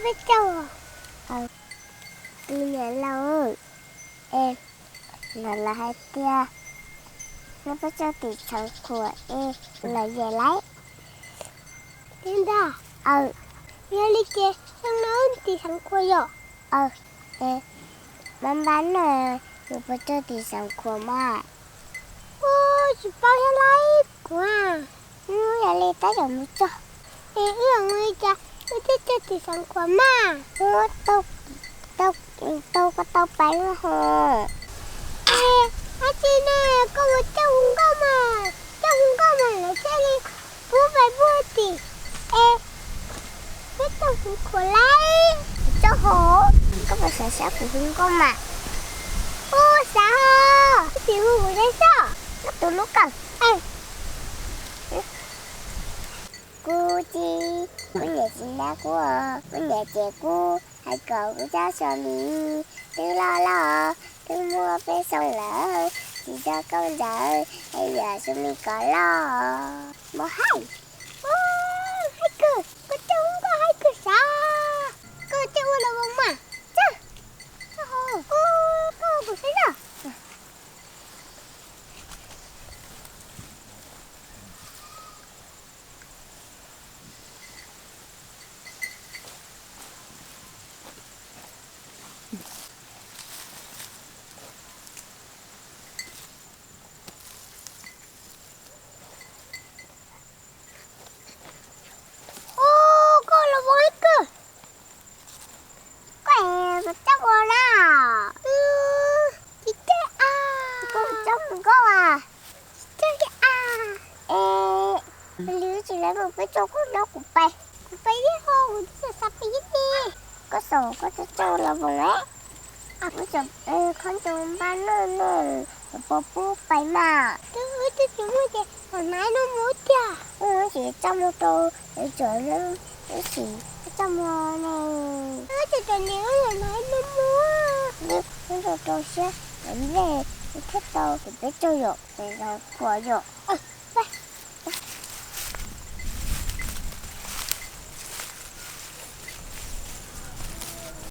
Peb caug. Tus niam laus, es, no lawv hais tias, neb peb caug tim Xeev Khuam es lawv yem lawm. Tiag ntag. Aw, yog li ces xyoo no wb mus tim Xeev Khuam yom? Aw, es, mab npab no, yus puas txog tim Xeev Khuam mas? Ua, tsis paub thiab lauj kuv. Yog li tab tom mus txog. Es wb yuav mus li cas wb thiaj txog tim Xeev Khuam mas? Ua, tau, tau, tau koj tau pais lawm ho. Es, dab tsi ne, koj mus coj hu nkauj mas, coj hu nkauj mas lawv thiaj li pub pais puag tim. Es, peb tau Xeev Khuam lauj. Txog hauv, koj puas xav saib kuv hu nkauj mas? Ua, xav ho, koj sim hu kuv saib soj. Koj tus lub kawm. Kuv tsis, kuv niam tsis nab kuv, kuv niam ces kuv hais kom kuv cov Sua Mi twb loj loj, twb muaj peb xyoo lawm, tsis tau koj ntawd es yog Sua Mi kom loj. Mus hais. Ua, hais kawg, koj coj hu nkauj hais kawg sav. Koj coj ua los voos mas. Txog, txog hauv, ua, koj hu kuv saib soj. Ua, koj los voos ib kawg. Koj es puas coj ua na? Tsis coj a. Koj puas coj mus nkauj a? Tsis coj a. Es, lwm tsis lawv mus peb caug koj nrog kuv pais. Kuv pais thiab ho, kuv twb xav pais thiab ne. Koj xav koj coj coj los voos es. Kuv xav, khaub ncaws npab noj noj, puas pub pais mas? Twb wb twb tsis muaj ces los hnav ib hnub mus tiag. Wb tsis txaj muag rau, tseem ib sim txaj muag ne. Wb tseem tseem nim wb los hnav ib hnub mus. Wb tseem rau siab, nplej thiaj tau ces peb caug yom, peb caug khuam yom.